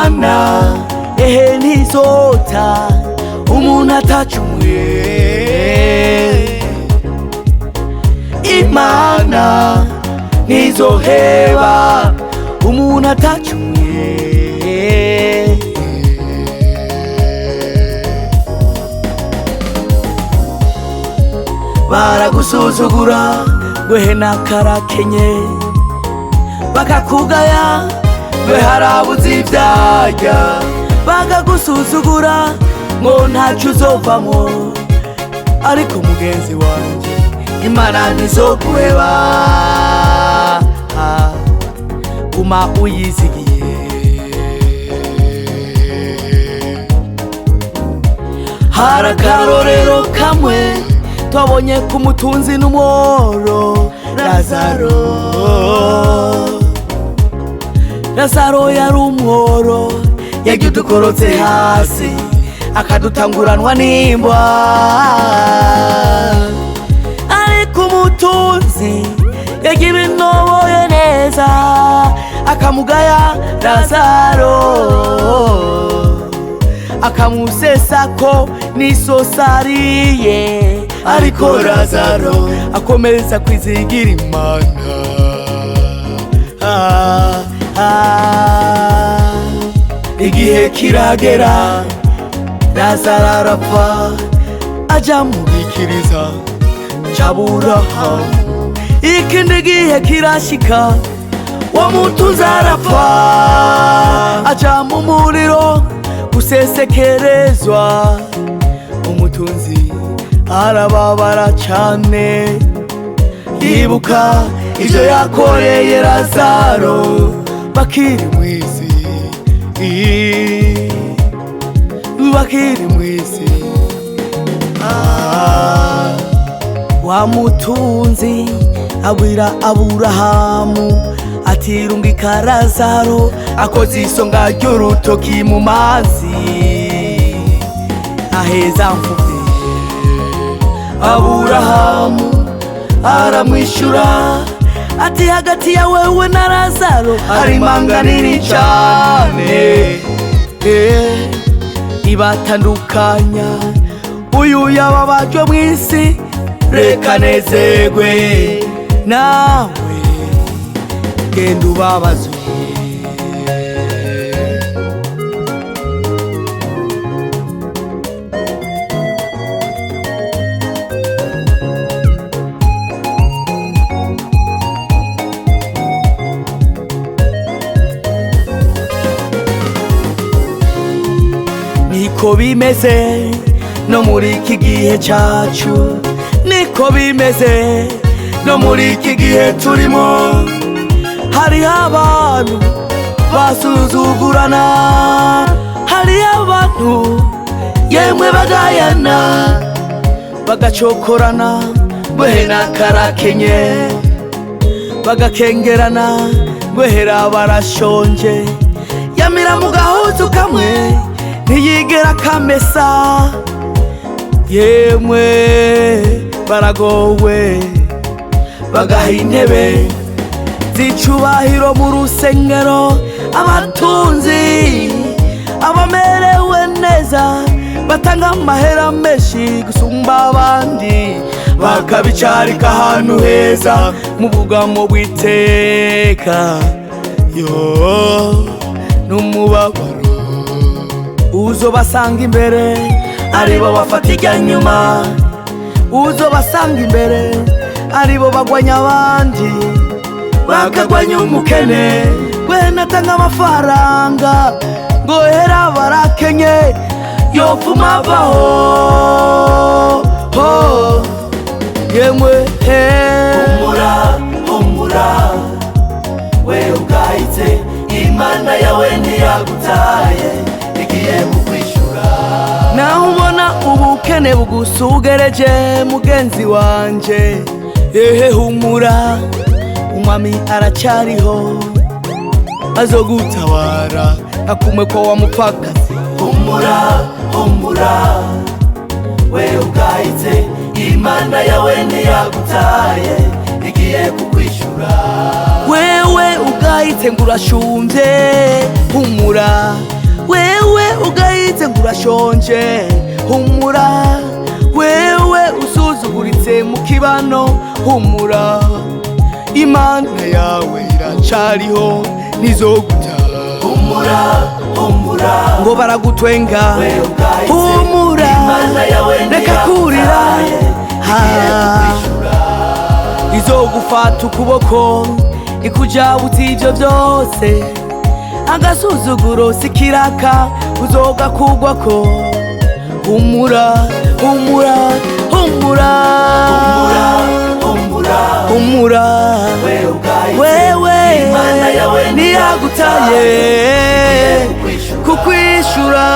Imana ehe ntizota umuntu atacumuye. Imana ntizoheba umuntu atacumuye. Baragusuzugura gwehe nakarakenye, bakakugaya gwe harabuze ivyarya, bakagusuzugura ngo ntaco uzovamwo, ariko mugenzi wanje Imana ntizoguheba, guma uyizigiye. Hari akarorero kamwe twabonye ku mutunzi n'umworo Lazaro. Lazaro yari umworo, yagiye udukorotse hasi akadutanguranwa n'imbwa, ariko umutunzi yagiye ibinoboye neza akamugaya Lazaro, akamusesako n'isosariye, ariko Lazaro akomeza kwizigira Imana. Igihe kiragera Lazaro arapfa, aja mu gikiriza c'Aburahamu. Ikindi gihe kirashika wa mutunzi arapfa, aja mu muriro gusesekerezwa. Umutunzi arababara cane, yibuka ivyo yakoreye Lazaro bakiri mw'isi, bakiri mw'isi. Wa mutunzi abwira Aburahamu ati rungika Lazaro akoze isonga ry'urutoki mu mazi aheza mfubye. Aburahamu aramwishura ati hagati ya wewe na Lazaro hari imanga nini cane ibatandukanya, uyu yababajwe mw'isi reka nezerwe, nawe genda ubabazwe. Niko bimeze no muri iki gihe cacu, niko bimeze no muri iki gihe turimo. Hariho abantu basuzugurana, hariho abantu yemwe bagayana, bagacokorana gwehe nakarakenye, bagakengerana gwehera barashonje, yamira mu gahuzu kamwe ntiyigera kamesa. Yemwe baragowe, bagaha intebe z'icubahiro mu rusengero abatunzi abamerewe neza, batanga amahera menshi gusumba abandi, bakabicarika ahantu heza mu bugamo bw'iteka. Yo n'umubabaro uzobasanga imbere aribo bafata irya nyuma, uzobasanga imbere aribo bagwanya abandi, bakagwanya umukene gwena atanga amafaranga ngo hera barakenye yopfuma avaho. Yemwe he, Humura, humura, we ugayitse, Imana yawe ntiyagutaye, igiye kukwishura. Naho ubona ubukene bugusugereje mugenzi wanje, ehe humura, umwami aracyariho, azogutabara akumwe ko wamupfakazi. Humura, humura, we ugayitse, Imana yawe ntiyagutaye, igiye kukwishura. Wewe ugayitse ngo urashumvye, humura, Wewe ugayitse ngo urashonje, humura. Wewe usuzuguritse mu kibano, humura. Imana yawe iracariho, ntizoguta. Humura, humura, Ngo baragutwenga, we ugayitse, humura. Imana yawe Reka kurira. ntiyagutaye, igiye kukwishura. Izogufata ukuboko ikujabutse ivyo vyose. Agasuzuguro sikiraka uzogakugwako. Humura, humura, humura. Humura, humura, Humura. we ugayitse, Wewe Imana yawe ntiyagutaye, igiye kukwishura. Kukwishura.